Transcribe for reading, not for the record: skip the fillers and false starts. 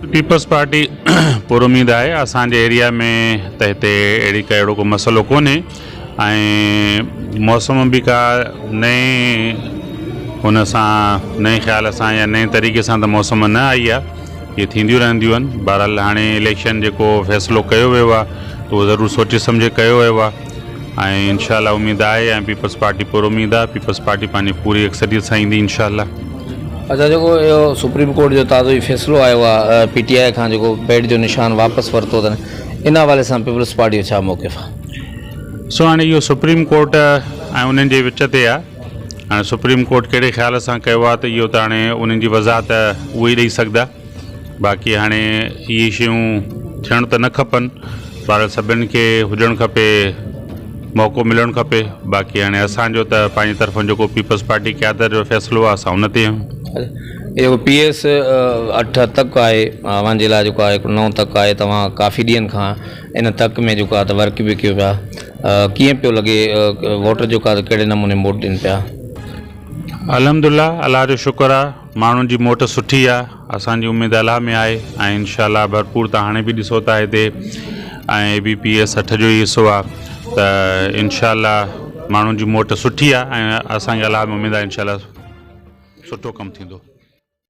Peoples party پر اميد آهي اسان جي ايريا ۾ ته هتي اهڙي ڪا اهڙو ڪو مسئلو ڪونهي ۽ موسم به ڪا نئين ان سان نئين خيال سان يا نئين طريقي سان ته موسم نه آئي آهي اهي ٿينديون رهنديون آهن بهرحال هاڻي اليڪشن جيڪو فيصلو ڪيو ويو آهي ته اهو ضرور سوچي سمجهي ڪيو ويو آهي ۽ انشاء الله اميد آهي ۽ پيپلز پارٽي پر اميد آهي پيپلز پارٽي پنهنجي پوري اڪثريت سان ايندي انشاء الله. اچا جيڪو اهو سپريم ڪورٽ جو تازو ئي فيصلو آيو آهي پي ٽي آء کان جيڪو بيٽ جو نشان واپس ورتو اٿن ان حوالي سان پيپلز پارٽي جو ڇا موقف آهي؟ سو هاڻي اهو سپريم ڪورٽ ۽ انهن جي وچ تي آهي هاڻي سپريم ڪورٽ ڪهڙي خيال سان ڪيو آهي ته اهو ته هاڻي انهن جي وضاحت اهي ئي ڏئي سگهندا باقي هاڻي اهي شيون ٿيڻ ته نه کپن بهرحال سڀن کي هجڻ کپي موقعو ملڻ کپي باقي هاڻي اسان جو ته پنهنجي طرفان جيڪو پيپلز پارٽي قيادت جو فيصلو آهي اسان ان تي آهيون. جيڪو پي ايس اٺ تڪ آهي اوهان جي لاء جيڪو آهي هڪڙو نئون تڪ آهي توهان ڪافي ڏينهن کان ان تڪ ۾ جيڪو آهي ته ورڪ به ڪيو پيا ڪيئن پيو لڳي ووٽر جيڪو آهي ڪهڙي نموني موٽ ڏين پيا. الحمدلله الله جو شڪر آ ماڻهن جي موٽ سٺي آ اسان جي اميد الله ۾ آهي ۽ انشاء الله ڀرپور تان هاڻي به ڏسو ٿا هتي ۽ اي بي پي ايس 8 جو ئي حصو آ ته انشاء الله ماڻهن جي موٽ سٺي آ ۽ اسان کي الله ۾ اميد آ انشاء الله سٺو ڪم ٿيندو.